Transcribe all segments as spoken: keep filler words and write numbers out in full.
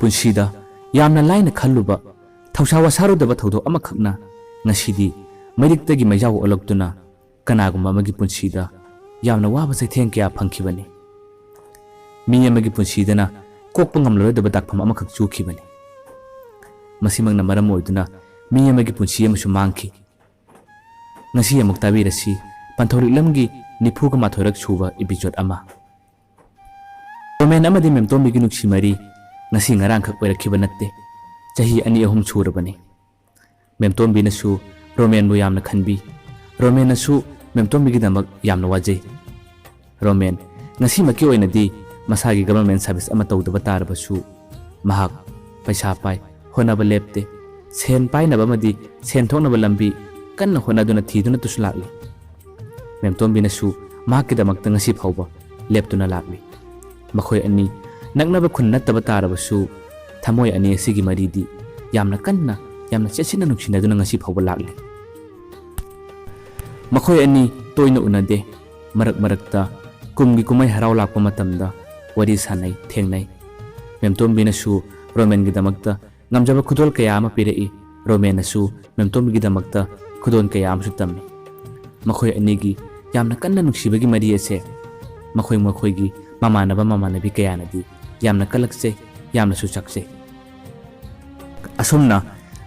ꯄꯨꯟꯁꯤꯗ ꯌꯥꯝꯅ ꯂꯥꯏꯅ ꯈꯜꯂꯨꯕ, ꯊꯧꯁꯥ ꯋꯥꯁꯥꯔꯨꯗꯕ ꯊꯧꯗꯣꯛ ꯑꯃꯈꯛꯅ ꯉꯁꯤꯗꯤ ꯃꯩꯔꯤꯛꯇꯒꯤ ꯃꯩꯖꯥꯎ ꯑꯣꯜꯂꯛꯇꯨꯅ ꯀꯅꯥꯒꯨꯝꯕ ꯑꯃꯒꯤ ꯄꯨꯟꯁꯤꯗ ꯌꯥꯝꯅ ꯋꯥꯕ ꯆꯩꯊꯦꯡ ꯀꯌꯥ ꯐꯪꯈꯤꯕꯅꯤ꯫ ꯃꯤ ꯑꯃꯒꯤ ꯄꯨꯟꯁꯤꯗꯅ ꯀꯣꯛꯄ ꯉꯝꯂꯔꯣꯏꯗꯕ ꯗꯥꯛꯐꯝ ꯑꯃꯈꯛ ꯆꯨꯈꯤꯕꯅꯤ꯫ ꯃꯁꯤꯃꯛꯅ ꯃꯔꯝ ꯑꯣꯏꯗꯨꯅ ꯃꯤ ꯑꯃꯒꯤ ꯄꯨꯟꯁꯤ ꯑꯃꯁꯨ ꯃꯥꯡꯈꯤ꯫ ꯉꯁꯤ ꯑꯃꯨꯛ ꯇꯥꯕꯤꯔꯁꯤ ꯄꯟꯊꯧꯔꯤꯛꯂꯝꯒꯤ ꯅꯤꯐꯨꯒ ꯃꯥꯊꯣꯏꯔꯛ ꯁꯨꯕ episode ꯑꯃ꯫ ꯔꯣꯃꯦꯟ ꯑꯃꯗꯤ ꯃꯦꯝꯇꯣꯝꯕꯤꯒꯤ ꯅꯨꯡꯁꯤ ꯃꯔꯤ ꯉꯁꯤ ꯉꯔꯥꯡꯈꯛ ꯑꯣꯏꯔꯛꯈꯤꯕ ꯅꯠꯇꯦ, ꯆꯍꯤ ꯑꯅꯤ ꯑꯍꯨꯝ ꯁꯨꯔꯕꯅꯤ꯫ ꯃꯦꯝꯇꯣꯝꯕꯤꯅꯁꯨ ꯔꯣꯃꯦꯟꯕꯨ ꯌꯥꯝꯅ ꯈꯟꯕꯤ, ꯔꯣꯃꯦꯟꯅꯁꯨ ꯃꯦꯝꯇꯣꯝꯕꯤꯒꯤꯗꯃꯛ ꯌꯥꯝꯅ ꯋꯥꯖꯩ꯫ ꯔꯣꯃꯦꯟ ꯉꯁꯤꯃꯛꯀꯤ ꯑꯣꯏꯅꯗꯤ ꯃꯁꯥꯒꯤ government service ꯑꯃ ꯇꯧꯗꯕ ꯇꯥꯔꯕꯁꯨ, ꯃꯍꯥꯛ ꯄꯩꯁꯥ ꯄꯥꯏ, ꯍꯣꯠꯅꯕ ꯂꯦꯞꯇꯦ꯫ ꯁꯦꯟ ꯄꯥꯏꯅꯕ ꯑꯃꯗꯤ ꯁꯦꯟ ꯊꯣꯛꯅꯕ ꯂꯝꯕꯤ ꯀꯟꯅ ꯍꯣꯠꯅꯗꯨꯅ ꯊꯤꯗꯨꯅꯇꯁꯨ ꯂꯥꯛꯂꯤ꯫ ꯃꯦꯝꯇꯣꯝꯕꯤꯅꯁꯨ ꯃꯍꯥꯛꯀꯤꯗꯃꯛꯇ ꯉꯁꯤ ꯐꯥꯎꯕ ꯂꯦꯞꯇꯨꯅ ꯂꯥꯛꯂꯤ꯫ ꯃꯈꯣꯏ ꯑꯅꯤ ꯅꯛꯅꯕ ꯈꯨꯟ ꯅꯠꯇꯕ ꯇꯥꯔꯕꯁꯨ, ꯊꯃꯣꯏ ꯑꯅꯤ ꯑꯁꯤꯒꯤ ꯃꯔꯤꯗꯤ ꯌꯥꯝꯅ ꯀꯟꯅ, ꯌꯥꯝꯅ ꯆꯦꯠꯁꯤꯟꯅ ꯅꯨꯡꯁꯤꯅꯗꯨꯅ ꯉꯁꯤ ꯐꯥꯎꯕ ꯂꯥꯛꯂꯤ꯫ ꯃꯈꯣꯏ ꯑꯅꯤ ꯇꯣꯏꯅ ꯎꯅꯗꯦ, ꯃꯔꯛ ꯃꯔꯛꯇ ꯀꯨꯝꯒꯤ ꯀꯨꯝꯍꯩ ꯍꯔꯥꯎ ꯂꯥꯛꯄ ꯃꯇꯝꯗ ꯋꯥꯔꯤ ꯁꯥꯟꯅꯩ, ꯊꯦꯡꯅꯩ꯫ ꯃꯦꯝꯇꯣꯝꯕꯤꯅꯁꯨ ꯔꯣꯃꯦꯟꯒꯤꯗꯃꯛꯇ ꯉꯝꯖꯕ ꯈꯨꯗꯣꯜ ꯀꯌꯥ ꯑꯃ ꯄꯤꯔꯛꯏ, ꯔꯣꯃꯦꯟꯅꯁꯨ ꯃꯦꯝꯇꯣꯝꯕꯤꯒꯤꯗꯃꯛꯇ ꯈꯨꯗꯣꯜ ꯀꯌꯥ ꯑꯃꯁꯨ ꯇꯝꯃꯤ꯫ ꯃꯈꯣꯏ ꯑꯅꯤꯒꯤ ꯌꯥꯝꯅ ꯀꯟꯅ ꯅꯨꯡꯁꯤꯕꯒꯤ ꯃꯔꯤ ꯑꯁꯦ ꯃꯈꯣꯏ ꯃꯈꯣꯏꯒꯤ ꯃꯃꯥꯟꯅꯕ ꯃꯃꯥꯟꯅꯕꯤ ꯀꯌꯥꯅꯗꯤ ꯌꯥꯝꯅ ꯀꯜꯂꯛꯆꯩ, ꯌꯥꯝꯅꯁꯨ ꯆꯥꯛꯆꯩ꯫ ꯑꯁꯨꯝꯅ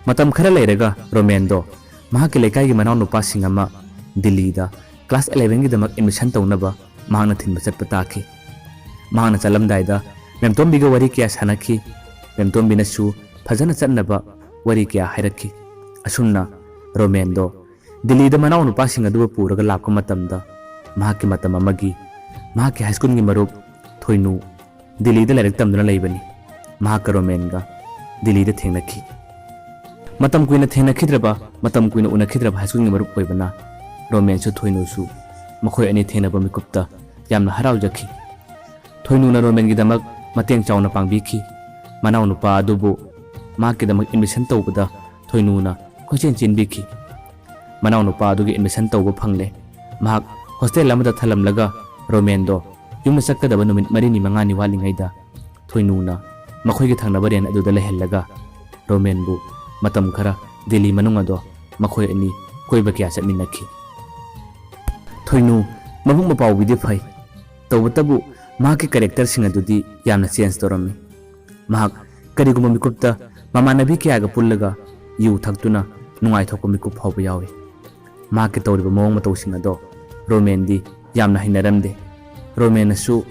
ꯃꯇꯝ ꯈꯔ ꯂꯩꯔꯒ ꯔꯣꯃꯦꯟꯗꯣ ꯃꯍꯥꯛꯀꯤ ꯂꯩꯀꯥꯏꯒꯤ ꯃꯅꯥꯎꯅꯨꯄꯥꯁꯤꯡ ꯑꯃ ꯗꯤꯜꯂꯤꯗ class elevenꯒꯤꯗꯃꯛ admission ꯇꯧꯅꯕ ꯃꯍꯥꯛꯅ ꯊꯤꯟꯕ ꯆꯠꯄ ꯇꯥꯈꯤ꯫ ꯃꯍꯥꯛꯅ ꯆꯠꯂꯝꯗꯥꯏꯗ ꯃꯦꯝꯇꯣꯝꯕꯤꯒ ꯋꯥꯔꯤ ꯀꯌꯥ ꯁꯥꯟꯅꯈꯤ꯫ ꯃꯦꯝꯇꯣꯝꯕꯤꯅꯁꯨ ꯐꯖꯅ ꯆꯠꯅꯕ ꯋꯥꯔꯤ ꯀꯌꯥ ꯍꯥꯏꯔꯛꯈꯤ꯫ ꯑꯁꯨꯝꯅ ꯔꯣꯃꯦꯟꯗꯣ ꯗꯤꯜꯂꯤꯗ ꯃꯅꯥꯎꯅꯨꯄꯥꯁꯤꯡ ꯑꯗꯨꯕꯨ ꯄꯨꯔꯒ ꯂꯥꯛꯄ ꯃꯇꯝꯗ, ꯃꯍꯥꯛꯀꯤ ꯃꯇꯝ ꯑꯃꯒꯤ ꯃꯍꯥꯛꯀꯤ high schoolꯒꯤ ꯃꯔꯨꯞ ꯊꯣꯏꯅꯨ ꯗꯤꯜꯂꯤꯗ ꯂꯥꯏꯔꯤꯛ ꯇꯝꯗꯨꯅ ꯂꯩꯕꯅꯤ꯫ ꯃꯍꯥꯛꯀ ꯔꯣꯃꯦꯟꯒ ꯗꯤꯜꯂꯤꯗ ꯊꯦꯡꯅꯈꯤ꯫ ꯃꯇꯝ ꯀꯨꯏꯅ ꯊꯦꯡꯅꯈꯤꯗ꯭ꯔꯕ, ꯃꯇꯝ ꯀꯨꯏꯅ ꯎꯅꯈꯤꯗ꯭ꯔꯕ high schoolꯒꯤ ꯃꯔꯨꯞ ꯑꯣꯏꯕꯅ ꯔꯣꯃꯦꯟꯁꯨ ꯊꯣꯏꯅꯨꯁꯨ ꯃꯈꯣꯏ ꯑꯅꯤ ꯊꯦꯡꯅꯕ ꯃꯤꯀꯨꯞꯇ ꯌꯥꯝꯅ ꯍꯔꯥꯎꯖꯈꯤ꯫ ꯊꯣꯏꯅꯨꯅ ꯔꯣꯃꯦꯟꯒꯤꯗꯃꯛ ꯃꯇꯦꯡ ꯆꯥꯎꯅ ꯄꯥꯡꯕꯤꯈꯤ꯫ ꯃꯅꯥꯎꯅꯨꯄꯥ ꯑꯗꯨꯕꯨ ꯃꯍꯥꯛꯀꯤꯗꯃꯛ admission ꯇꯧꯕꯗ ꯊꯣꯏꯅꯨꯅ ꯀꯣꯏꯆꯦꯟ ꯆꯦꯟꯕꯤꯈꯤ꯫ ꯃꯅꯥꯎꯅꯨꯄꯥ ꯑꯗꯨꯒꯤ admission ꯇꯧꯕ ꯐꯪꯂꯦ꯫ ꯃꯍꯥꯛ hostel ꯑꯃꯗ ꯊꯜꯂꯝꯂꯒ ꯔꯣꯃꯦꯟꯗꯣ ꯌꯨꯝꯗ ꯆꯠꯀꯗꯕ ꯅꯨꯃꯤꯠ ꯃꯔꯤꯅꯤ ꯃꯉꯥꯅꯤ ꯋꯥꯠꯂꯤꯉꯩꯗ ꯊꯣꯏꯅꯨꯅ ꯃꯈꯣꯏꯒꯤ ꯊꯪꯅꯕ ꯔꯦꯟ ꯑꯗꯨꯗ ꯂꯩꯍꯜꯂꯒ ꯔꯣꯃꯦꯟꯕꯨ ꯃꯇꯝ ꯈꯔ ꯗꯤꯜꯂꯤ ꯃꯅꯨꯡ ꯑꯗꯣ ꯃꯈꯣꯏ ꯑꯅꯤ ꯀꯣꯏꯕ ꯀꯌꯥ ꯆꯠꯃꯤꯟꯅꯈꯤ꯫ ꯊꯣꯏꯅꯨ ꯃꯕꯨꯛ ꯃꯄꯥꯎꯕꯤꯗꯤ ꯐꯩ, ꯇꯧꯕꯇꯕꯨ ꯃꯍꯥꯛꯀꯤ ꯀꯦꯔꯦꯛꯇꯔꯁꯤꯡ ꯑꯗꯨꯗꯤ ꯌꯥꯝꯅ ꯆꯦꯟꯖ ꯇꯧꯔꯝꯃꯤ꯫ ꯃꯍꯥꯛ ꯀꯔꯤꯒꯨꯝꯕ ꯃꯤꯀꯨꯞꯇ ꯃꯃꯥꯟꯅꯕꯤ ꯀꯌꯥꯒ ꯄꯨꯜꯂꯒ ꯌꯨ ꯊꯛꯇꯨꯅ ꯅꯨꯡꯉꯥꯏꯊꯣꯛꯄ ꯃꯤꯀꯨꯞ ꯐꯥꯎꯕ ꯌꯥꯎꯏ꯫ ꯃꯍꯥꯛꯀꯤ ꯇꯧꯔꯤꯕ ꯃꯑꯣꯡ ꯃꯇꯧꯁꯤꯡ ꯑꯗꯣ ꯔꯣꯃꯦꯟꯗꯤ ꯌꯥꯝꯅ ꯍꯩꯅꯔꯝꯗꯦ꯫ ꯔꯣꯃꯦꯟꯅꯁꯨ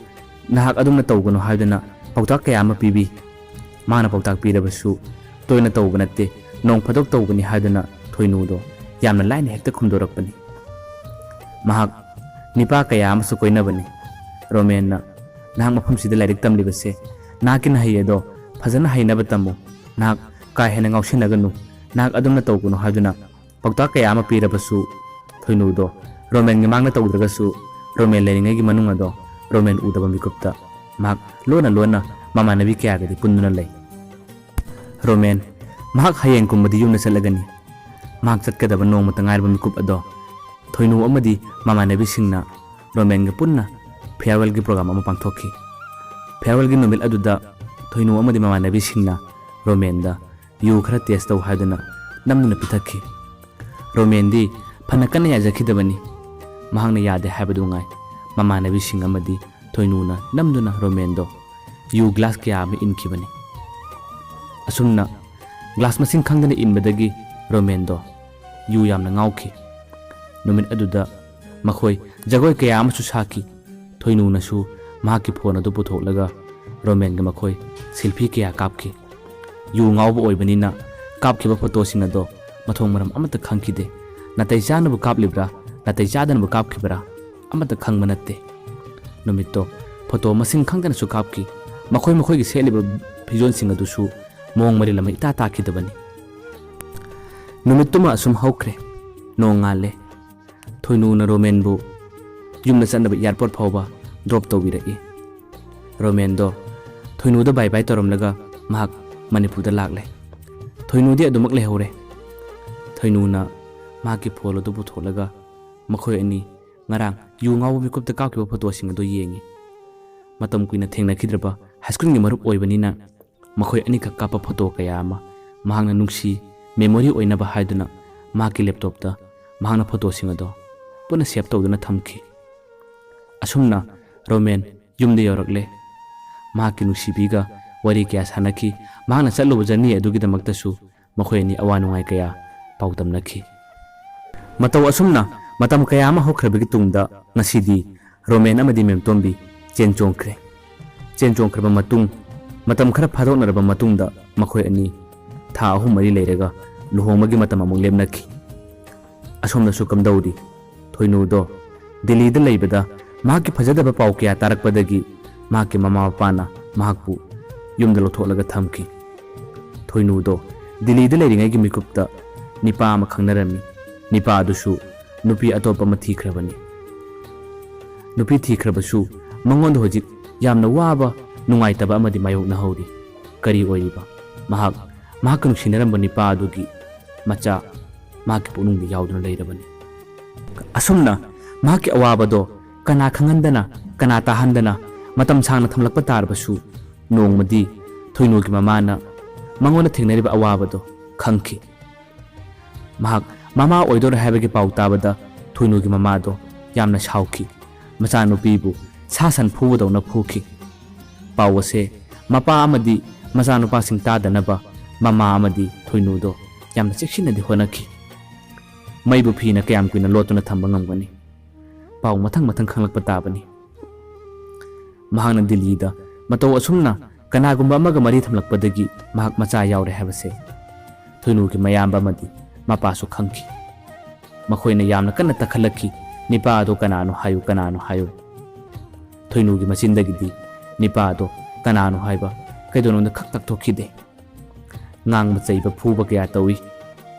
"ꯅꯍꯥꯛ ꯑꯗꯨꯝꯅ ꯇꯧꯒꯅꯨ" ꯍꯥꯏꯗꯨꯅ ꯄꯥꯎꯇꯥꯛ ꯀꯌꯥ ꯑꯃ ꯄꯤꯕꯤ꯫ ꯃꯥꯅ ꯄꯥꯎꯇꯥꯛ ꯄꯤꯔꯕꯁꯨ ꯇꯣꯏꯅ ꯇꯧꯕ ꯅꯠꯇꯦ, ꯅꯣꯡ ꯐꯥꯗꯣꯛ ꯇꯧꯕꯅꯤ ꯍꯥꯏꯗꯨꯅ ꯊꯣꯏꯅꯨꯗꯣ ꯌꯥꯝꯅ ꯂꯥꯏꯅ ꯍꯦꯛꯇ ꯈꯨꯝꯗꯣꯔꯛꯄꯅꯤ꯫ ꯃꯍꯥꯛ ꯅꯤꯄꯥ ꯀꯌꯥ ꯑꯃꯁꯨ ꯀꯣꯏꯅꯕꯅꯤ꯫ ꯔꯣꯃꯦꯟꯅ, "ꯅꯍꯥꯛ ꯃꯐꯝꯁꯤꯗ ꯂꯥꯏꯔꯤꯛ ꯇꯝꯂꯤꯕꯁꯦ ꯅꯍꯥꯛꯀꯤ ꯅꯍꯩ ꯑꯗꯣ ꯐꯖꯅ ꯍꯩꯅꯕ ꯇꯝꯃꯨ, ꯅꯍꯥꯛ ꯀꯥ ꯍꯦꯟꯅ ꯉꯥꯎꯁꯤꯟꯅꯒꯅꯨ, ꯅꯍꯥꯛ ꯑꯗꯨꯝꯅ ꯇꯧꯒꯅꯨ" ꯍꯥꯏꯗꯨꯅ ꯄꯥꯎꯇꯥꯛ ꯀꯌꯥ ꯑꯃ ꯄꯤꯔꯕꯁꯨ ꯊꯣꯏꯅꯨꯗꯣ ꯔꯣꯃꯦꯟꯒꯤ ꯃꯥꯡꯗ ꯇꯧꯗ꯭ꯔꯒꯁꯨ ꯔꯣꯃꯦꯟ ꯂꯩꯔꯤꯉꯩꯒꯤ ꯃꯅꯨꯡ ꯑꯗꯣ ꯔꯣꯃꯦꯟ ꯎꯗꯕ ꯃꯤꯀꯨꯞꯇ ꯃꯍꯥꯛ ꯂꯣꯟꯅ ꯂꯣꯟꯅ ꯃꯃꯥꯟꯅꯕꯤ ꯀꯌꯥꯒꯗꯤ ꯄꯨꯟꯗꯨꯅ ꯂꯩ꯫ ꯔꯣꯃꯦꯟ ꯃꯍꯥꯛ ꯍꯌꯦꯡꯒꯨꯝꯕꯗꯤ ꯌꯨꯝꯗ ꯆꯠꯂꯒꯅꯤ꯫ ꯃꯍꯥꯛ ꯆꯠꯀꯗꯕ ꯅꯣꯡꯃꯇ ꯉꯥꯏꯔꯕ ꯃꯤꯀꯨꯞ ꯑꯗꯣ ꯊꯣꯏꯅꯨ ꯑꯃꯗꯤ ꯃꯃꯥꯟꯅꯕꯤꯁꯤꯡꯅ ꯔꯣꯃꯦꯟꯒ ꯄꯨꯟꯅ ꯐꯤꯌꯥꯔꯋꯦꯜꯒꯤ ꯄ꯭ꯔꯣꯒ꯭ꯔꯥꯝ ꯑꯃ ꯄꯥꯡꯊꯣꯛꯈꯤ꯫ ꯐꯤꯌꯥꯔꯋꯦꯜꯒꯤ ꯅꯨꯃꯤꯠ ꯑꯗꯨꯗ ꯊꯣꯏꯅꯨ ꯑꯃꯗꯤ ꯃꯃꯥꯟꯅꯕꯤꯁꯤꯡꯅ ꯔꯣꯃꯦꯟꯗ ꯌꯨ ꯈꯔ ꯇꯦꯁ ꯇꯧ ꯍꯥꯏꯗꯨꯅ ꯅꯝꯗꯨꯅ ꯄꯤꯊꯛꯈꯤ꯫ ꯔꯣꯃꯦꯟꯗꯤ ꯐꯅ ꯀꯟꯅ ꯌꯥꯖꯈꯤꯗꯕꯅꯤ꯫ ꯃꯍꯥꯛꯅ ꯌꯥꯗꯦ ꯍꯥꯏꯕꯗꯨ ꯉꯥꯏ ꯃꯃꯥꯟꯅꯕꯤꯁꯤꯡ ꯑꯃꯗꯤ ꯊꯣꯏꯅꯨꯅ ꯅꯝꯗꯨꯅ ꯔꯣꯃꯦꯟꯗꯣ ꯌꯨ ꯒ꯭ꯂꯥꯁ ꯀꯌꯥ ꯑꯃ ꯏꯟꯈꯤꯕꯅꯤ꯫ ꯑꯁꯨꯝꯅ ꯒ꯭ꯂꯥꯁ ꯃꯁꯤꯡ ꯈꯪꯗꯅ ꯏꯟꯕꯗꯒꯤ ꯔꯣꯃꯦꯟꯗꯣ ꯌꯨ ꯌꯥꯝꯅ ꯉꯥꯎꯈꯤ꯫ ꯅꯨꯃꯤꯠ ꯑꯗꯨꯗ ꯃꯈꯣꯏ ꯖꯒꯣꯏ ꯀꯌꯥ ꯑꯃꯁꯨ ꯁꯥꯈꯤ꯫ ꯊꯣꯏꯅꯨꯅꯁꯨ ꯃꯍꯥꯛꯀꯤ ꯐꯣꯟ ꯑꯗꯨ ꯄꯨꯊꯣꯛꯂꯒ ꯔꯣꯃꯦꯟꯒ ꯃꯈꯣꯏ ꯁꯦꯜꯐꯤ ꯀꯌꯥ ꯀꯥꯞꯈꯤ꯫ ꯌꯨ ꯉꯥꯎꯕ ꯑꯣꯏꯕꯅꯤꯅ ꯀꯥꯞꯈꯤꯕ ꯐꯣꯇꯣꯁꯤꯡ ꯑꯗꯣ ꯃꯊꯣꯡ ꯃꯔꯝ ꯑꯃꯠꯇ ꯈꯪꯈꯤꯗꯦ꯫ ꯅꯥꯇꯩ ꯆꯥꯅꯕꯨ ꯀꯥꯞꯂꯤꯕ꯭ꯔꯥ, ꯅꯥꯇꯩ ꯆꯥꯗꯅꯕꯨ ꯀꯥꯞꯈꯤꯕ꯭ꯔꯥ, ꯑꯃꯠꯇ ꯈꯪꯕ ꯅꯠꯇꯦ꯫ ꯅꯨꯃꯤꯠꯇꯣ ꯐꯣꯇꯣ ꯃꯁꯤꯡ ꯈꯪꯗꯅꯁꯨ ꯀꯥꯞꯈꯤ꯫ ꯃꯈꯣꯏ ꯃꯈꯣꯏꯒꯤ ꯁꯦꯠꯂꯤꯕ ꯐꯤꯖꯣꯜꯁꯤꯡ ꯑꯗꯨꯁꯨ ꯃꯑꯣꯡ ꯃꯔꯤꯜ ꯑꯃ ꯏꯇꯥ ꯇꯥꯈꯤꯗꯕꯅꯤ꯫ ꯅꯨꯃꯤꯠꯇꯨꯃ ꯑꯁꯨꯝ ꯍꯧꯈ꯭ꯔꯦ꯫ ꯅꯣꯡꯉꯥꯜꯂꯦ꯫ ꯊꯣꯏꯅꯨꯅ ꯔꯣꯃꯦꯟꯕꯨ ꯌꯨꯝꯗ ꯆꯠꯅꯕ ꯑꯦꯌꯥꯔꯄꯣꯔꯠ ꯐꯥꯎꯕ ꯗ꯭ꯔꯣꯞ ꯇꯧꯕꯤꯔꯛꯏ꯫ ꯔꯣꯃꯦꯟꯗꯣ ꯊꯣꯏꯅꯨꯗ ꯕꯥꯏ ꯕꯥꯏ ꯇꯧꯔꯝꯂꯒ ꯃꯍꯥꯛ ꯃꯅꯤꯄꯨꯔꯗ ꯂꯥꯛꯂꯦ꯫ ꯊꯣꯏꯅꯨꯗꯤ ꯑꯗꯨꯃꯛ ꯂꯩꯍꯧꯔꯦ꯫ ꯊꯣꯏꯅꯨꯅ ꯃꯍꯥꯛꯀꯤ ꯐꯣꯟ ꯑꯗꯨ ꯄꯨꯊꯣꯛꯂꯒ ꯃꯈꯣꯏ ꯑꯅꯤ ꯉꯔꯥꯡ ꯌꯨ ꯉꯥꯎꯕ ꯃꯤꯀꯨꯞꯇ ꯀꯥꯞꯈꯤꯕ ꯐꯣꯇꯣꯁꯤꯡ ꯑꯗꯨ ꯌꯦꯡꯉꯤ꯫ ꯃꯇꯝ ꯀꯨꯏꯅ ꯊꯦꯡꯅꯈꯤꯗ꯭ꯔꯕ ꯍꯥꯏ ꯁ꯭ꯀꯨꯜꯒꯤ ꯃꯔꯨꯞ ꯑꯣꯏꯕꯅꯤꯅ ꯃꯈꯣꯏ ꯑꯅꯤꯈꯛ ꯀꯥꯞꯄ ꯐꯣꯇꯣ ꯀꯌꯥ ꯑꯃ ꯃꯍꯥꯛꯅ ꯅꯨꯡꯁꯤ ꯃꯦꯃꯣꯔꯤ ꯑꯣꯏꯅꯕ ꯍꯥꯏꯗꯨꯅ ꯃꯍꯥꯛꯀꯤ ꯂꯦꯞꯇꯣꯞꯇ ꯃꯍꯥꯛꯅ ꯐꯣꯇꯣꯁꯤꯡ ꯑꯗꯣ ꯄꯨꯟꯅ ꯁꯦꯞ ꯇꯧꯗꯨꯅ ꯊꯝꯈꯤ꯫ ꯑꯁꯨꯝꯅ ꯔꯣꯃꯦꯟ ꯌꯨꯝꯗ ꯌꯧꯔꯛꯂꯦ꯫ ꯃꯍꯥꯛꯀꯤ ꯅꯨꯡꯁꯤꯕꯤꯒ ꯋꯥꯔꯤ ꯀꯌꯥ ꯁꯥꯟꯅꯈꯤ꯫ ꯃꯍꯥꯛꯅ ꯆꯠꯂꯨꯕ ꯖꯔꯅꯤ ꯑꯗꯨꯒꯤꯗꯃꯛꯇꯁꯨ ꯃꯈꯣꯏ ꯑꯅꯤ ꯑꯋꯥ ꯅꯨꯡꯉꯥꯏ ꯀꯌꯥ ꯄꯥꯎ ꯇꯝꯅꯈꯤ꯫ ꯃꯇꯧ ꯑꯁꯨꯝꯅ ꯃꯇꯝ ꯀꯌꯥ ꯑꯃ ꯍꯧꯈ꯭ꯔꯕꯒꯤ ꯇꯨꯡꯗ ꯉꯁꯤꯗꯤ ꯔꯣꯃꯦꯟ ꯑꯃꯗꯤ ꯃꯦꯝꯇꯣꯝꯕꯤ ꯆꯦꯟ ꯆꯣꯡꯈ꯭ꯔꯦ꯫ ꯆꯦꯟ ꯆꯣꯡꯈ꯭ꯔꯕ ꯃꯇꯨꯡ ꯃꯇꯝ ꯈꯔ ꯐꯥꯗꯣꯛꯅꯔꯕ ꯃꯇꯨꯡꯗ ꯃꯈꯣꯏ ꯑꯅꯤ ꯊꯥ ꯑꯍꯨꯝ ꯃꯔꯤ ꯂꯩꯔꯒ ꯂꯨꯍꯣꯡꯕꯒꯤ ꯃꯇꯝ ꯑꯃꯨꯛ ꯂꯦꯞꯅꯈꯤ꯫ ꯑꯁꯣꯝꯗꯁꯨ ꯀꯝꯗꯧꯔꯤ? ꯊꯣꯏꯅꯨꯗꯣ ꯗꯤꯜꯂꯤꯗ ꯂꯩꯕꯗ ꯃꯍꯥꯛꯀꯤ ꯐꯖꯗꯕ ꯄꯥꯎ ꯀꯌꯥ ꯇꯥꯔꯛꯄꯗꯒꯤ ꯃꯍꯥꯛꯀꯤ ꯃꯃꯥ ꯃꯄꯥꯅ ꯃꯍꯥꯛꯄꯨ ꯌꯨꯝꯗ ꯂꯧꯊꯣꯛꯂꯒ ꯊꯝꯈꯤ꯫ ꯊꯣꯏꯅꯨꯗꯣ ꯗꯤꯜꯂꯤꯗ ꯂꯩꯔꯤꯉꯩꯒꯤ ꯃꯤꯀꯨꯞꯇ ꯅꯤꯄꯥ ꯑꯃ ꯈꯪꯅꯔꯝꯃꯤ꯫ ꯅꯤꯄꯥ ꯑꯗꯨꯁꯨ ꯅꯨꯄꯤ ꯑꯇꯣꯞꯄ ꯑꯃ ꯊꯤꯈ꯭ꯔꯕꯅꯤ꯫ ꯅꯨꯄꯤ ꯊꯤꯈ꯭ꯔꯕꯁꯨ ꯃꯉꯣꯟꯗ ꯍꯧꯖꯤꯛ ꯌꯥꯝꯅ ꯋꯥꯕ, ꯅꯨꯡꯉꯥꯏꯇꯕ ꯑꯃꯗꯤ ꯃꯥꯌꯣꯛꯅꯍꯧꯔꯤ꯫ ꯀꯔꯤ ꯑꯣꯏꯔꯤꯕ? ꯃꯍꯥꯛ ꯃꯍꯥꯛꯀ ꯅꯨꯡꯁꯤꯅꯔꯝꯕ ꯅꯤꯄꯥ ꯑꯗꯨꯒꯤ ꯃꯆꯥ ꯃꯍꯥꯛꯀꯤ ꯄꯨꯛꯅꯤꯡꯗ ꯌꯥꯎꯗꯨꯅ ꯂꯩꯔꯕꯅꯤ꯫ ꯑꯁꯨꯝꯅ ꯃꯍꯥꯛꯀꯤ ꯑꯋꯥꯕꯗꯣ ꯀꯅꯥ ꯈꯪꯍꯟꯗꯅ, ꯀꯅꯥ ꯇꯥꯍꯟꯗꯅ ꯃꯇꯝ ꯁꯥꯡꯅ ꯊꯝꯂꯛꯄ ꯇꯥꯔꯕꯁꯨ, ꯅꯣꯡꯃꯗꯤ ꯊꯣꯏꯅꯨꯒꯤ ꯃꯃꯥꯅ ꯃꯉꯣꯟꯗ ꯊꯦꯡꯅꯔꯤꯕ ꯑꯋꯥꯕꯗꯣ ꯈꯪꯈꯤ꯫ ꯃꯍꯥꯛ ꯃꯃꯥ ꯑꯣꯏꯗꯣꯔꯦ ꯍꯥꯏꯕꯒꯤ ꯄꯥꯎ ꯇꯥꯕꯗ ꯊꯣꯏꯅꯨꯒꯤ ꯃꯃꯥꯗꯣ ꯌꯥꯝꯅ ꯁꯥꯎꯈꯤ꯫ ꯃꯆꯥꯅꯨꯄꯤꯕꯨ ꯁꯥ ꯁꯟ ꯐꯨꯕꯗꯧꯅ ꯐꯨꯈꯤ꯫ ꯄꯥꯎ ꯑꯁꯦ ꯃꯄꯥ ꯑꯃꯗꯤ ꯃꯆꯥꯅꯨꯄꯥꯁꯤꯡ ꯇꯥꯗꯅꯕ ꯃꯃꯥ ꯑꯃꯗꯤ ꯊꯣꯏꯅꯨꯗꯣ ꯌꯥꯝꯅ ꯆꯦꯛꯁꯤꯟꯅꯗꯤ ꯍꯣꯠꯅꯈꯤ꯫ ꯃꯩꯕꯨ ꯐꯤꯅ ꯀꯌꯥꯝ ꯀꯨꯏꯅ ꯂꯣꯠꯇꯨꯅ ꯊꯝꯕ ꯉꯝꯒꯅꯤ? ꯄꯥꯎ ꯃꯊꯪ ꯃꯊꯪ ꯈꯪꯂꯛꯄ ꯇꯥꯕꯅꯤ꯫ ꯃꯍꯥꯛꯅ ꯗꯤꯜꯂꯤꯗ ꯃꯇꯧ ꯑꯁꯨꯝꯅ ꯀꯅꯥꯒꯨꯝꯕ ꯑꯃꯒ ꯃꯔꯤ ꯊꯝꯂꯛꯄꯗꯒꯤ ꯃꯍꯥꯛ ꯃꯆꯥ ꯌꯥꯎꯔꯦ ꯍꯥꯏꯕꯁꯦ ꯊꯣꯏꯅꯨꯒꯤ ꯃꯌꯥꯝꯕ ꯑꯃꯗꯤ ꯃꯄꯥꯁꯨ ꯈꯪꯈꯤ꯫ ꯃꯈꯣꯏꯅ ꯌꯥꯝꯅ ꯀꯟꯅ ꯇꯛꯈꯠꯂꯛꯈꯤ, "ꯅꯤꯄꯥ ꯑꯗꯣ ꯀꯅꯥꯅꯣ ꯍꯥꯏꯌꯨ, ꯀꯅꯥꯅꯣ ꯍꯥꯏꯌꯨ"꯫ ꯊꯣꯏꯅꯨꯒꯤ ꯃꯆꯤꯟꯗꯒꯤꯗꯤ ꯅꯤꯄꯥ ꯑꯗꯣ ꯀꯅꯥꯅꯣ ꯍꯥꯏꯕ ꯀꯩꯗꯧꯅꯨꯡꯗ ꯈꯛ ꯇꯛꯊꯣꯛꯈꯤꯗꯦ꯫ ꯉꯥꯡꯕ ꯆꯩꯕ ꯐꯨꯕ ꯀꯌꯥ ꯇꯧꯏ꯫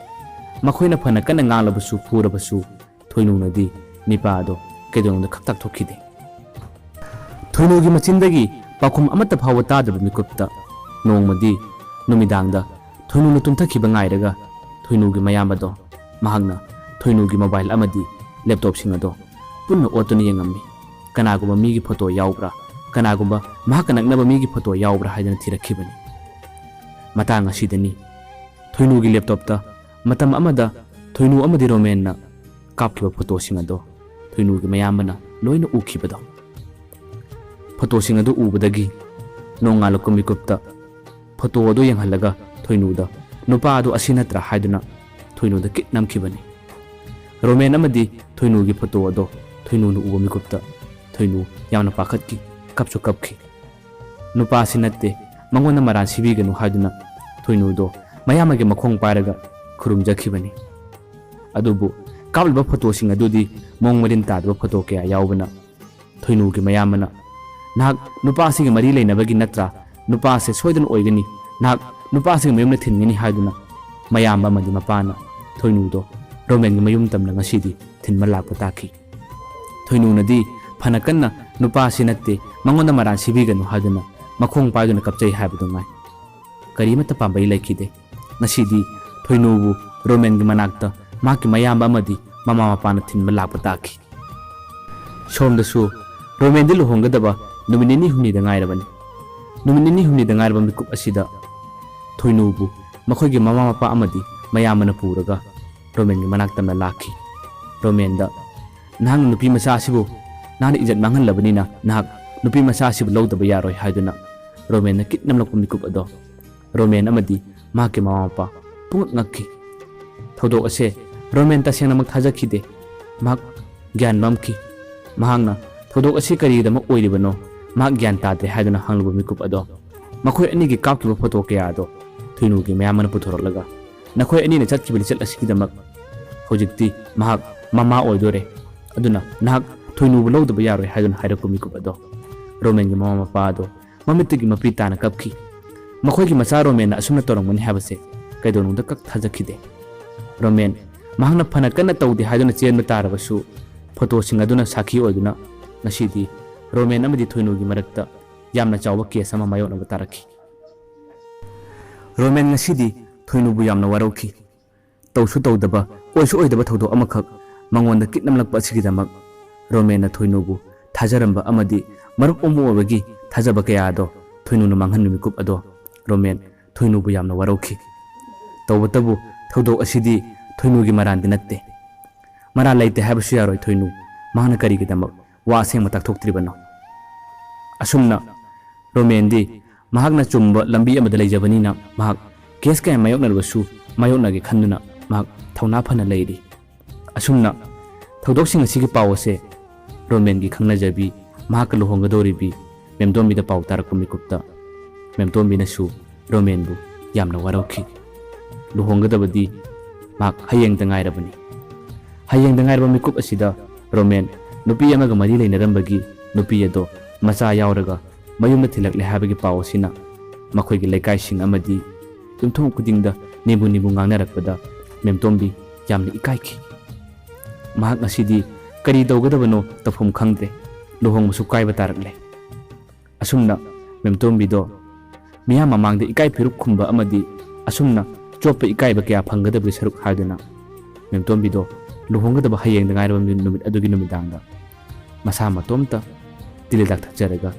ꯃꯈꯣꯏꯅ ꯐꯅ ꯀꯟꯅ ꯉꯥꯡꯂꯕꯁꯨ ꯐꯨꯔꯕꯁꯨ ꯊꯣꯏꯅꯨꯅꯗꯤ ꯅꯤꯄꯥ ꯑꯗꯣ ꯀꯩꯗꯧꯅꯨꯡꯗ ꯈꯛ ꯇꯛꯊꯣꯛꯈꯤꯗꯦ꯫ ꯊꯣꯏꯅꯨꯒꯤ ꯃꯆꯤꯟꯗꯒꯤ ꯄꯥꯎꯈꯨꯝ ꯑꯃꯠꯇ ꯐꯥꯎꯕ ꯇꯥꯗꯕ ꯃꯤꯀꯨꯞꯇ ꯅꯣꯡꯃꯗꯤ ꯅꯨꯃꯤꯗꯥꯡꯗ ꯊꯣꯏꯅꯨꯅ ꯇꯨꯝꯊꯈꯤꯕ ꯉꯥꯏꯔꯒ ꯊꯣꯏꯅꯨꯒꯤ ꯃꯌꯥꯝꯕꯗꯣ ꯃꯍꯥꯛꯅ ꯊꯣꯏꯅꯨꯒꯤ ꯃꯣꯕꯥꯏꯜ ꯑꯃꯗꯤ ꯂꯦꯞꯇꯣꯞꯁꯤꯡ ꯑꯗꯣ ꯄꯨꯟꯅ ꯑꯣꯠꯇꯨꯅ ꯌꯦꯡꯉꯝꯃꯤ꯫ ꯀꯅꯥꯒꯨꯝꯕ ꯃꯤꯒꯤ ꯐꯣꯇꯣ ꯌꯥꯎꯕ꯭ꯔꯥ, ꯀꯅꯥꯒꯨꯝꯕ ꯃꯍꯥꯛꯀ ꯅꯛꯅꯕ ꯃꯤꯒꯤ ꯐꯣꯇꯣ ꯌꯥꯎꯕ꯭ꯔꯥ ꯍꯥꯏꯗꯨꯅ ꯊꯤꯔꯛꯈꯤꯕꯅꯤ꯫ ꯃꯇꯥꯡ ꯑꯁꯤꯗꯅꯤ ꯊꯣꯏꯅꯨꯒꯤ ꯂꯦꯞꯇꯣꯞꯇ ꯃꯇꯝ ꯑꯃꯗ ꯊꯣꯏꯅꯨ ꯑꯃꯗꯤ ꯔꯣꯃꯦꯟꯅ ꯀꯥꯞꯈꯤꯕ ꯐꯣꯇꯣꯁꯤꯡ ꯑꯗꯣ ꯊꯣꯏꯅꯨꯒꯤ ꯃꯌꯥꯝꯕꯅ ꯂꯣꯏꯅ ꯎꯈꯤꯕꯗꯣ꯫ ꯐꯣꯇꯣꯁꯤꯡ ꯑꯗꯨ ꯎꯕꯗꯒꯤ ꯅꯣꯡꯉꯥꯜꯂꯛꯄ ꯃꯤꯀꯨꯞꯇ ꯐꯣꯇꯣ ꯑꯗꯨ ꯌꯦꯡꯍꯜꯂꯒ ꯊꯣꯏꯅꯨꯗ "ꯅꯨꯄꯥ ꯑꯗꯨ ꯑꯁꯤ ꯅꯠꯇ꯭ꯔꯥ?" ꯍꯥꯏꯗꯨꯅ ꯊꯣꯏꯅꯨꯗ ꯀꯤꯠ ꯅꯝꯈꯤꯕꯅꯤ꯫ ꯔꯣꯃꯦꯟ ꯑꯃꯗꯤ ꯊꯣꯏꯅꯨꯒꯤ ꯐꯣꯇꯣ ꯑꯗꯣ ꯊꯣꯏꯅꯨꯅ ꯎꯕ ꯃꯤꯀꯨꯞꯇ ꯊꯣꯏꯅꯨ ꯌꯥꯝꯅ ꯄꯥꯈꯠꯈꯤ, ꯀꯞꯁꯨ ꯀꯞꯈꯤ꯫ "ꯅꯨꯄꯥꯁꯤ ꯅꯠꯇꯦ, ꯃꯉꯣꯟꯗ ꯃꯔꯥꯟ ꯁꯤꯕꯤꯒꯅꯨ" ꯍꯥꯏꯗꯨꯅ ꯊꯣꯏꯅꯨꯗꯣ ꯃꯌꯥꯝꯕꯒꯤ ꯃꯈꯣꯡ ꯄꯥꯏꯔꯒ ꯈꯨꯔꯨꯝꯖꯈꯤꯕꯅꯤ꯫ ꯑꯗꯨꯕꯨ ꯀꯥꯞꯂꯤꯕ ꯐꯣꯇꯣꯁꯤꯡ ꯑꯗꯨꯗꯤ ꯃꯑꯣꯡ ꯃꯔꯤꯟ ꯇꯥꯗꯕ ꯐꯣꯇꯣ ꯀꯌꯥ ꯌꯥꯎꯕꯅ ꯊꯣꯏꯅꯨꯒꯤ ꯃꯌꯥꯝꯕꯅ "ꯅꯍꯥꯛ ꯅꯨꯄꯥꯁꯤꯒ ꯃꯔꯤ ꯂꯩꯅꯕꯒꯤ ꯅꯠꯇ꯭ꯔꯥ? ꯅꯨꯄꯥꯁꯦ ꯁꯣꯏꯗꯅ ꯑꯣꯏꯒꯅꯤ, ꯅꯍꯥꯛ ꯅꯨꯄꯥꯁꯤꯒꯤ ꯃꯌꯨꯝꯗ ꯊꯤꯟꯒꯅꯤ" ꯍꯥꯏꯗꯨꯅ ꯃꯌꯥꯝꯕ ꯑꯃꯗꯤ ꯃꯄꯥꯅ ꯊꯣꯏꯅꯨꯗꯣ ꯔꯣꯃꯦꯟꯒꯤ ꯃꯌꯨꯝ ꯇꯝꯅ ꯉꯁꯤꯗꯤ ꯊꯤꯟꯕ ꯂꯥꯛꯄ ꯇꯥꯈꯤ꯫ ꯊꯣꯏꯅꯨꯅꯗꯤ ꯐꯅ ꯀꯟꯅ "ꯅꯨꯄꯥꯁꯤ ꯅꯠꯇꯦ, ꯃꯉꯣꯟꯗ ꯃꯔꯥꯟ ꯁꯤꯕꯤꯒꯅꯨ" ꯍꯥꯏꯗꯨꯅ ꯃꯈꯣꯡ ꯄꯥꯏꯗꯨꯅ ꯀꯞꯆꯩ ꯍꯥꯏꯕꯗꯨ ꯉꯥꯏ꯫ ꯀꯔꯤꯃꯠꯇ ꯄꯥꯝꯕꯩ ꯂꯩꯈꯤꯗꯦ꯫ ꯉꯁꯤꯗꯤ ꯊꯣꯏꯅꯨꯕꯨ ꯔꯣꯃꯦꯟꯒꯤ ꯃꯅꯥꯛꯇ ꯃꯍꯥꯛꯀꯤ ꯃꯌꯥꯝꯕ ꯑꯃꯗꯤ ꯃꯃꯥ ꯃꯄꯥꯅ ꯊꯤꯟꯕ ꯂꯥꯛꯄ ꯇꯥꯈꯤ꯫ ꯁꯣꯝꯗꯁꯨ ꯔꯣꯃꯦꯟꯗꯤ ꯂꯨꯍꯣꯡꯒꯗꯕ ꯅꯨꯃꯤꯠ ꯅꯤꯅꯤ ꯍꯨꯝꯅꯤꯗ ꯉꯥꯏꯔꯕꯅꯤ꯫ ꯅꯨꯃꯤꯠ ꯅꯤꯅꯤ ꯍꯨꯝꯅꯤꯗ ꯉꯥꯏꯔꯕ ꯃꯤꯀꯨꯞ ꯑꯁꯤꯗ ꯊꯣꯏꯅꯨꯕꯨ ꯃꯈꯣꯏꯒꯤ ꯃꯃꯥ ꯃꯄꯥ ꯑꯃꯗꯤ ꯃꯌꯥꯝꯕꯅ ꯄꯨꯔꯒ ꯔꯣꯃꯦꯟꯒꯤ ꯃꯅꯥꯛ ꯇꯝꯅ ꯂꯥꯛꯈꯤ꯫ ꯔꯣꯃꯦꯟꯗ "ꯅꯍꯥꯛꯅ ꯅꯨꯄꯤ ꯃꯆꯥ ꯑꯁꯤꯕꯨ ꯅꯍꯥꯛꯅ ꯏꯖꯠ ꯃꯥꯡꯍꯜꯂꯕꯅꯤꯅ ꯅꯍꯥꯛ ꯅꯨꯄꯤ ꯃꯆꯥ ꯑꯁꯤꯕꯨ ꯂꯧꯗꯕ ꯌꯥꯔꯣꯏ" ꯍꯥꯏꯗꯨꯅ ꯔꯣꯃꯦꯟꯅ ꯀꯤꯠ ꯅꯝꯂꯛꯄ ꯃꯤꯀꯨꯞ ꯑꯗꯣ ꯔꯣꯃꯦꯟ ꯑꯃꯗꯤ ꯃꯍꯥꯛꯀꯤ ꯃꯃꯥ ꯃꯄꯥ ꯄꯨꯡꯉꯛ ꯉꯛꯈꯤ꯫ ꯊꯧꯗꯣꯛ ꯑꯁꯦ ꯔꯣꯃꯦꯟ ꯇꯁꯦꯡꯅꯃꯛ ꯊꯥꯖꯈꯤꯗꯦ꯫ ꯃꯍꯥꯛ ꯒ꯭ꯌꯥꯟ ꯃꯝꯈꯤ꯫ ꯃꯍꯥꯛꯅ ꯊꯧꯗꯣꯛ ꯑꯁꯤ ꯀꯔꯤꯒꯤꯗꯃꯛ ꯑꯣꯏꯔꯤꯕꯅꯣ ꯃꯍꯥꯛ ꯒ꯭ꯌꯥꯟ ꯇꯥꯗ꯭ꯔꯦ ꯍꯥꯏꯗꯨꯅ ꯍꯪꯂꯨꯕ ꯃꯤꯀꯨꯞ ꯑꯗꯣ ꯃꯈꯣꯏ ꯑꯅꯤꯒꯤ ꯀꯥꯞꯈꯤꯕ ꯐꯣꯇꯣ ꯀꯌꯥ ꯑꯗꯣ ꯊꯣꯏꯅꯨꯒꯤ ꯃꯌꯥꯝꯕꯅ ꯄꯨꯊꯣꯔꯛꯂꯒ "ꯅꯈꯣꯏ ꯑꯅꯤꯅ ꯆꯠꯈꯤꯕ ꯂꯤꯆꯠ ꯑꯁꯤꯒꯤꯗꯃꯛ ꯍꯧꯖꯤꯛꯇꯤ ꯃꯍꯥꯛ ꯃꯃꯥ ꯑꯣꯏꯗꯣꯔꯦ꯫ ꯑꯗꯨꯅ ꯅꯍꯥꯛ ꯊꯣꯏꯅꯨꯕꯨ ꯂꯧꯗꯕ ꯌꯥꯔꯣꯏ" ꯍꯥꯏꯗꯨꯅ ꯍꯥꯏꯔꯛꯄ ꯃꯤꯀꯨꯞ ꯑꯗꯣ ꯔꯣꯃꯦꯟꯒꯤ ꯃꯃꯥ ꯃꯄꯥ ꯑꯗꯣ ꯃꯃꯤꯠꯇꯒꯤ ꯃꯄꯤ ꯇꯥꯅ ꯀꯞꯈꯤ꯫ ꯃꯈꯣꯏꯒꯤ ꯃꯆꯥ ꯔꯣꯃꯦꯟꯅ ꯑꯁꯨꯝꯅ ꯇꯧꯔꯝꯒꯅꯤ ꯍꯥꯏꯕꯁꯦ ꯀꯩꯗꯧꯅꯨꯡꯗ ꯀꯛ ꯊꯥꯖꯈꯤꯗꯦ꯫ ꯔꯣꯃꯦꯟ ꯃꯍꯥꯛꯅ ꯐꯅ ꯀꯟꯅ ꯇꯧꯗꯦ ꯍꯥꯏꯗꯨꯅ ꯆꯦꯟꯕ ꯇꯥꯔꯕꯁꯨ ꯐꯣꯇꯣꯁꯤꯡ ꯑꯗꯨꯅ ꯁꯥꯈꯤ ꯑꯣꯏꯗꯨꯅ ꯉꯁꯤꯗꯤ ꯔꯣꯃꯦꯟ ꯑꯃꯗꯤ ꯊꯣꯏꯅꯨꯒꯤ ꯃꯔꯛꯇ ꯌꯥꯝꯅ ꯆꯥꯎꯕ ꯀꯦꯁ ꯑꯃ ꯃꯥꯌꯣꯛꯅꯕ ꯇꯥꯔꯛꯈꯤ꯫ ꯔꯣꯃꯦꯟ ꯉꯁꯤꯗꯤ ꯊꯣꯏꯅꯨꯕꯨ ꯌꯥꯝꯅ ꯋꯥꯔꯧꯈꯤ꯫ ꯇꯧꯁꯨ ꯇꯧꯗꯕ, ꯑꯣꯏꯁꯨ ꯑꯣꯏꯗꯕ ꯊꯧꯗꯣꯛ ꯑꯃꯈꯛ ꯃꯉꯣꯟꯗ ꯀꯤꯠ ꯅꯝꯂꯛꯄ ꯑꯁꯤꯒꯤꯗꯃꯛ ꯔꯣꯃꯦꯟꯅ ꯊꯣꯏꯅꯨꯕꯨ ꯊꯥꯖꯔꯝꯕ ꯑꯃꯗꯤ ꯃꯔꯨꯞ ꯑꯃ ꯑꯣꯏꯕꯒꯤ ꯊꯥꯖꯕ ꯀꯌꯥ ꯑꯗꯣ ꯊꯣꯏꯅꯨꯅ ꯃꯥꯡꯍꯟꯕ ꯃꯤꯀꯨꯞ ꯑꯗꯣ ꯔꯣꯃꯦꯟ ꯊꯣꯏꯅꯨꯕꯨ ꯌꯥꯝꯅ ꯋꯥꯔꯧꯈꯤ꯫ ꯇꯧꯕꯇꯕꯨ ꯊꯧꯗꯣꯛ ꯑꯁꯤꯗꯤ ꯊꯣꯏꯅꯨꯒꯤ ꯃꯔꯥꯟꯗꯤ ꯅꯠꯇꯦ꯫ ꯃꯔꯥꯜ ꯂꯩꯇꯦ ꯍꯥꯏꯕꯁꯨ ꯌꯥꯔꯣꯏ ꯊꯣꯏꯅꯨ꯫ ꯃꯍꯥꯛꯅ ꯀꯔꯤꯒꯤꯗꯃꯛ ꯋꯥ ꯑꯁꯦꯡꯕ ꯇꯥꯛꯊꯣꯛꯇ꯭ꯔꯤꯕꯅꯣ? ꯑꯁꯨꯝꯅ ꯔꯣꯃꯦꯟꯗꯤ ꯃꯍꯥꯛꯅ ꯆꯨꯝꯕ ꯂꯝꯕꯤ ꯑꯃꯗ ꯂꯩꯖꯕꯅꯤꯅ ꯃꯍꯥꯛ ꯀꯦꯁ ꯀꯌꯥ ꯃꯥꯌꯣꯛꯅꯔꯕꯁꯨ ꯃꯥꯌꯣꯛꯅꯒꯦ ꯈꯟꯗꯨꯅ ꯃꯍꯥꯛ ꯊꯧꯅꯥ ꯐꯅ ꯂꯩꯔꯤ꯫ ꯑꯁꯨꯝꯅ ꯊꯧꯗꯣꯛꯁꯤꯡ ꯑꯁꯤꯒꯤ ꯄꯥꯎ ꯑꯁꯦ ꯔꯣꯃꯦꯟꯒꯤ ꯈꯪꯅꯖꯕꯤ, ꯃꯍꯥꯛꯀ ꯂꯨꯍꯣꯡꯒꯗꯧꯔꯤꯕꯤ ꯃꯦꯝꯇꯣꯝꯕꯤꯗ ꯄꯥꯎ ꯇꯥꯔꯛꯄ ꯃꯤꯀꯨꯞꯇ ꯃꯦꯝꯇꯣꯝꯕꯤꯅꯁꯨ ꯔꯣꯃꯦꯟꯕꯨ ꯌꯥꯝꯅ ꯋꯥꯔꯧꯈꯤ꯫ ꯂꯨꯍꯣꯡꯒꯗꯕꯗꯤ ꯃꯍꯥꯛ ꯍꯌꯦꯡꯗ ꯉꯥꯏꯔꯕꯅꯤ꯫ ꯍꯌꯦꯡꯗ ꯉꯥꯏꯔꯕ ꯃꯤꯀꯨꯞ ꯑꯁꯤꯗ ꯔꯣꯃꯦꯟ ꯅꯨꯄꯤ ꯑꯃꯒ ꯃꯔꯤ ꯂꯩꯅꯔꯝꯕꯒꯤ ꯅꯨꯄꯤ ꯑꯗꯣ ꯃꯆꯥ ꯌꯥꯎꯔꯒ ꯃꯌꯨꯝꯗ ꯊꯤꯜꯂꯛꯂꯦ ꯍꯥꯏꯕꯒꯤ ꯄꯥꯎ ꯑꯁꯤꯅ ꯃꯈꯣꯏꯒꯤ ꯂꯩꯀꯥꯏꯁꯤꯡ ꯑꯃꯗꯤ ꯌꯨꯝꯊꯣꯡ ꯈꯨꯗꯤꯡꯗ ꯅꯤꯕꯨ ꯅꯤꯕꯨ ꯉꯥꯡꯅꯔꯛꯄꯗ ꯃꯦꯝꯇꯣꯝꯕꯤ ꯌꯥꯝꯅ ꯏꯀꯥꯏꯈꯤ꯫ ꯃꯍꯥꯛ ꯉꯁꯤꯗꯤ ꯀꯔꯤ ꯇꯧꯒꯗꯕꯅꯣ ꯇꯧꯐꯝ ꯈꯪꯗ꯭ꯔꯦ꯫ ꯂꯨꯍꯣꯡꯕꯁꯨ ꯀꯥꯏꯕ ꯇꯥꯔꯛꯂꯦ꯫ ꯑꯁꯨꯝꯅ ꯃꯦꯝꯇꯣꯝꯕꯤꯗꯣ ꯃꯤꯌꯥꯝ ꯃꯃꯥꯡꯗ ꯏꯀꯥꯏ ꯐꯤꯔꯨꯛ ꯈꯨꯝꯕ ꯑꯃꯗꯤ ꯑꯁꯨꯝꯅ ꯆꯣꯞꯄ ꯏꯀꯥꯏꯕ ꯀꯌꯥ ꯐꯪꯒꯗꯕꯒꯤ ꯁꯔꯨꯛ ꯍꯥꯏꯗꯨꯅ ꯃꯦꯝꯇꯣꯝꯕꯤꯗꯣ ꯂꯨꯍꯣꯡꯒꯗꯕ ꯍꯌꯦꯡꯗ ꯉꯥꯏꯔꯕ ꯅꯨꯃꯤꯠ ꯑꯗꯨꯒꯤ ꯅꯨꯃꯤꯗꯥꯡꯗ ꯃꯁꯥ ꯃꯇꯣꯝꯇ ꯇꯤꯜ ꯍꯤꯗꯥꯛ ꯊꯛꯆꯔꯒ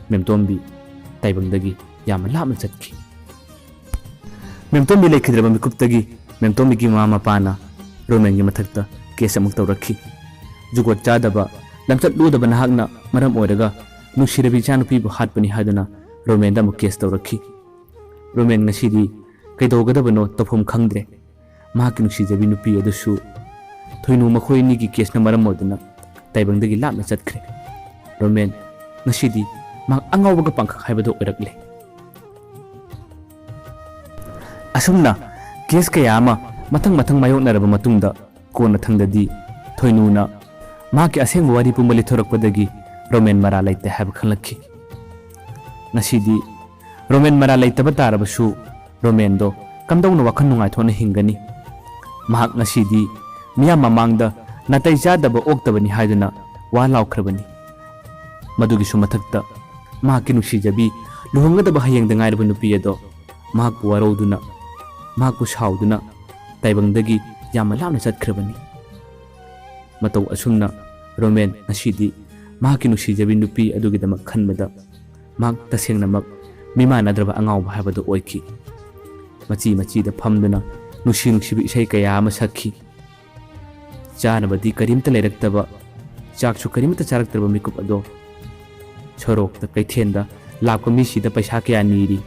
ꯃꯦꯝꯇꯣꯝꯕꯤ ꯇꯥꯏꯕꯪꯗꯒꯤ ꯌꯥꯝꯅ ꯂꯥꯞꯅ ꯆꯠꯈꯤ꯫ ꯃꯦꯝꯇꯣꯝꯕꯤ ꯂꯩꯈꯤꯗ꯭ꯔꯕ ꯃꯤꯀꯨꯞꯇꯒꯤ ꯃꯦꯝꯇꯣꯝꯕꯤꯒꯤ ꯃꯃꯥ ꯃꯄꯥꯅ ꯔꯣꯃꯦꯟꯒꯤ ꯃꯊꯛꯇ ꯀꯦꯁ ꯑꯃꯨꯛ ꯇꯧꯔꯛꯈꯤ꯫ ꯖꯨꯒꯣꯠ ꯆꯥꯗꯕ, ꯂꯝꯆꯠ ꯂꯨꯗꯕ ꯅꯍꯥꯛꯅ ꯃꯔꯝ ꯑꯣꯏꯔꯒ ꯅꯨꯡꯁꯤꯔꯕꯤ ꯏꯆꯥꯅꯨꯄꯤꯕꯨ ꯍꯥꯠꯄꯅꯤ ꯍꯥꯏꯗꯨꯅ ꯔꯣꯃꯦꯟꯗ ꯑꯃꯨꯛ ꯀꯦꯁ ꯇꯧꯔꯛꯈꯤ꯫ ꯔꯣꯃꯦꯟ ꯉꯁꯤꯗꯤ ꯀꯩꯗꯧꯒꯗꯕꯅꯣ ꯇꯧꯐꯝ ꯈꯪꯗ꯭ꯔꯦ꯫ ꯃꯍꯥꯛꯀꯤ ꯅꯨꯡꯁꯤꯖꯕꯤ ꯅꯨꯄꯤ ꯑꯗꯨꯁꯨ ꯊꯣꯏꯅꯨ ꯃꯈꯣꯏ ꯑꯅꯤꯒꯤ ꯀꯦꯁꯅ ꯃꯔꯝ ꯑꯣꯏꯗꯨꯅ ꯇꯥꯏꯕꯪꯗꯒꯤ ꯂꯥꯞꯅ ꯆꯠꯈ꯭ꯔꯦ꯫ ꯔꯣꯃꯦꯟ ꯉꯁꯤꯗꯤ ꯃꯍꯥꯛ ꯑꯉꯥꯎꯕꯒ ꯄꯥꯡꯈꯛ ꯍꯥꯏꯕꯗꯨ ꯑꯣꯏꯔꯛꯂꯦ꯫ ꯑꯁꯨꯝꯅ ꯀꯦꯁ ꯀꯌꯥ ꯑꯃ ꯃꯊꯪ ꯃꯊꯪ ꯃꯥꯌꯣꯛꯅꯔꯕ ꯃꯇꯨꯡꯗ ꯀꯣꯟꯅꯊꯪꯗꯗꯤ ꯊꯣꯏꯅꯨꯅ ꯃꯍꯥꯛꯀꯤ ꯑꯁꯦꯡꯕ ꯋꯥꯔꯤ ꯄꯨꯝꯕ ꯂꯤꯊꯣꯔꯛꯄꯗꯒꯤ ꯔꯣꯃꯦꯟ ꯃꯔꯥꯜ ꯂꯩꯇꯦ ꯍꯥꯏꯕ ꯈꯪꯂꯛꯈꯤ꯫ ꯉꯁꯤꯗꯤ ꯔꯣꯃꯦꯟ ꯃꯔꯥꯜ ꯂꯩꯇꯕ ꯇꯥꯔꯕꯁꯨ ꯔꯣꯃꯦꯟꯗꯣ ꯀꯝꯗꯧꯅ ꯋꯥꯈꯜ ꯅꯨꯡꯉꯥꯏꯊꯣꯛꯅ ꯍꯤꯡꯒꯅꯤ? ꯃꯍꯥꯛ ꯉꯁꯤꯗꯤ ꯃꯤꯌꯥꯝ ꯃꯃꯥꯡꯗ ꯅꯥꯇꯩ ꯆꯥꯗꯕ ꯑꯣꯛꯇꯕꯅꯤ ꯍꯥꯏꯗꯨꯅ ꯋꯥ ꯂꯥꯎꯈ꯭ꯔꯕꯅꯤ꯫ ꯃꯗꯨꯒꯤꯁꯨ ꯃꯊꯛꯇ ꯃꯍꯥꯛꯀꯤ ꯅꯨꯡꯁꯤꯖꯕꯤ ꯂꯨꯍꯣꯡꯒꯗꯕ ꯍꯌꯦꯡꯗ ꯉꯥꯏꯔꯕ ꯅꯨꯄꯤ ꯑꯗꯣ ꯃꯍꯥꯛꯄꯨ ꯋꯥꯔꯧꯗꯨꯅ, ꯃꯍꯥꯛꯄꯨ ꯁꯥꯎꯗꯨꯅ ꯇꯥꯏꯕꯪꯗꯒꯤ ꯌꯥꯝꯅ ꯂꯥꯞꯅ ꯆꯠꯈ꯭ꯔꯕꯅꯤ꯫ ꯃꯇꯧ ꯑꯁꯨꯝꯅ ꯔꯣꯃꯦꯟ ꯉꯁꯤꯗꯤ ꯃꯍꯥꯛꯀꯤ ꯅꯨꯡꯁꯤꯖꯕꯤ ꯅꯨꯄꯤ ꯑꯗꯨꯒꯤꯗꯃꯛ ꯈꯟꯕꯗ ꯃꯍꯥꯛ ꯇꯁꯦꯡꯅꯃꯛ ꯃꯤꯃꯥꯟꯅꯗ꯭ꯔꯕ ꯑꯉꯥꯎꯕ ꯍꯥꯏꯕꯗꯨ ꯑꯣꯏꯈꯤ꯫ ꯃꯆꯤ ꯃꯆꯤꯗ ꯐꯝꯗꯨꯅ ꯅꯨꯡꯁꯤ ꯅꯨꯡꯁꯤꯕ ꯏꯁꯩ ꯀꯌꯥ ꯑꯃ ꯁꯛꯈꯤ꯫ ꯆꯥꯅꯕꯗꯤ ꯀꯔꯤꯝꯇ ꯂꯩꯔꯛꯇꯕ, ꯆꯥꯛꯁꯨ ꯀꯔꯤꯝꯇ ꯆꯥꯔꯛꯇ꯭ꯔꯕ ꯃꯤꯀꯨꯞ ꯑꯗꯣ ꯁꯣꯔꯣꯛꯇ, ꯀꯩꯊꯦꯜꯗ ꯂꯥꯛꯄ ꯃꯤꯁꯤꯗ ꯄꯩꯁꯥ ꯀꯌꯥ ꯅꯤꯔꯤ꯫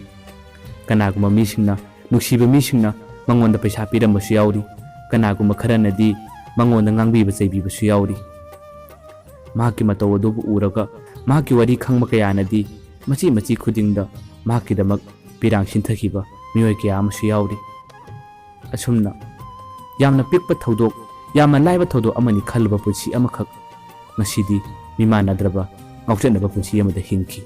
ꯀꯅꯥꯒꯨꯝꯕ ꯃꯤꯁꯤꯡꯅ, ꯅꯨꯡꯁꯤꯕ ꯃꯤꯁꯤꯡꯅ ꯃꯉꯣꯟꯗ ꯄꯩꯁꯥ ꯄꯤꯔꯝꯕꯁꯨ ꯌꯥꯎꯔꯤ꯫ ꯀꯅꯥꯒꯨꯝꯕ ꯈꯔꯅꯗꯤ ꯃꯉꯣꯟꯗ ꯉꯥꯡꯕꯤꯕ ꯆꯩꯕꯤꯕꯁꯨ ꯌꯥꯎꯔꯤ꯫ ꯃꯍꯥꯛꯀꯤ ꯃꯇꯧ ꯑꯗꯨꯕꯨ ꯎꯔꯒ ꯃꯍꯥꯛꯀꯤ ꯋꯥꯔꯤ ꯈꯪꯕ ꯀꯌꯥꯅꯗꯤ ꯃꯆꯤ ꯃꯆꯤ ꯈꯨꯗꯤꯡꯗ ꯃꯍꯥꯛꯀꯤꯗꯃꯛ ꯄꯤꯔꯥꯡ ꯁꯤꯟꯊꯈꯤꯕ ꯃꯤꯑꯣꯏ ꯀꯌꯥ ꯑꯃꯁꯨ ꯌꯥꯎꯔꯤ꯫ ꯑꯁꯨꯝꯅ ꯌꯥꯝꯅ ꯄꯤꯛꯄ ꯊꯧꯗꯣꯛ, ꯌꯥꯝꯅ ꯂꯥꯏꯕ ꯊꯧꯗꯣꯛ ꯑꯃꯅꯤ ꯈꯜꯂꯨꯕ ꯄꯨꯟꯁꯤ ꯑꯃꯈꯛ ꯉꯁꯤꯗꯤ ꯃꯤꯃꯥꯟꯅꯗ꯭ꯔꯕ ꯉꯥꯎꯆꯠꯅꯕ ꯄꯨꯟꯁꯤ ꯑꯃꯗ ꯍꯤꯡꯈꯤ꯫